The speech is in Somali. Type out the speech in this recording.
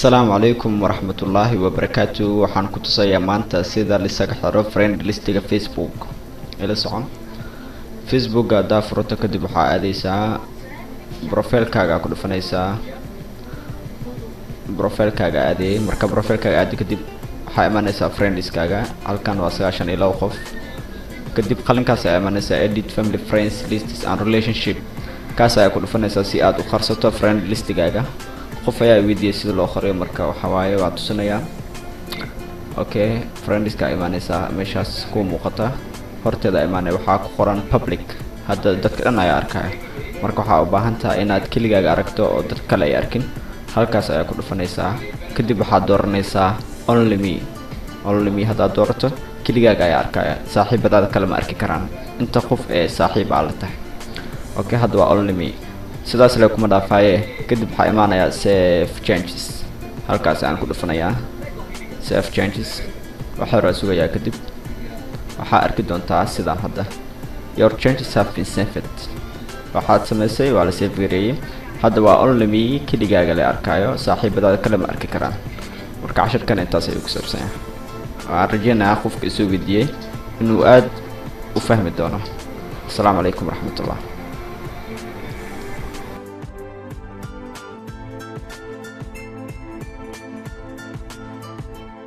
Asalaamu calaykum waraxmatullaahi wabarakaatu. Waxaan ku tusayaa maanta sida lisaga xiro friend listiga Facebook. Ila socon. Facebooka haddaa furato, kadib waxaa aadeysaa profilekaaga, ku dhufanaysaa profilekaaga aadayay. Marka profilekaaga aadi kadib, waxaa imanaysaa friendskaaga. Halkan waa 92 qof. Kadib qalinkaas ayaa imanaysaa, "Edit family, friends lists and relationship", kaas ayaa ku dhufanaysaa si aad u qarsato friend listigaaga. Qof ayaa weydiiyay sida loo qoriyo, marka waxa waaye waa tusinayaa. Okay, friendska imaanaysaa, meeshaas ku muuqata horteeda imaanay, waxaa ku qoran "public". Hadda dadka dhan ayaa arkaya. Marka waxaa u baahan tahay inaad keligaaga aragto oo dad kale ay arkin. Halkaas ayaa ku dhufanaysaa. Kadib waxaad dooranaysaa "only me". "Only me" haddaad doorato, keligaaga ayaa arkaya, saaxiibadaada kale ma arki karaan inta qof ee saaxiib aa la tahay. Okay, hadda waa "only me". Sidaas le kuma dhaafaaye. Kadib waxaa imaanayaa "save changes", halkaas aan ku dhufanayaa "save changes". Waxaa horaa sugayaa. Kadib waxaa arki doontaa sidaan hadda: "Your changes have been saved." Waxaad samaysay waa la save gareeyey. Hadda waa "only me", keligaaga le arkaayo, saaxiibadaada kale ma arki karaan. Marka cashirkan intaas ayuu ku saabsan yahay. Waxaan rajeynayaa qofka isoo weydiiyey inuu aada u fahmi doono. Asalaamu calaykum waraxmatullah.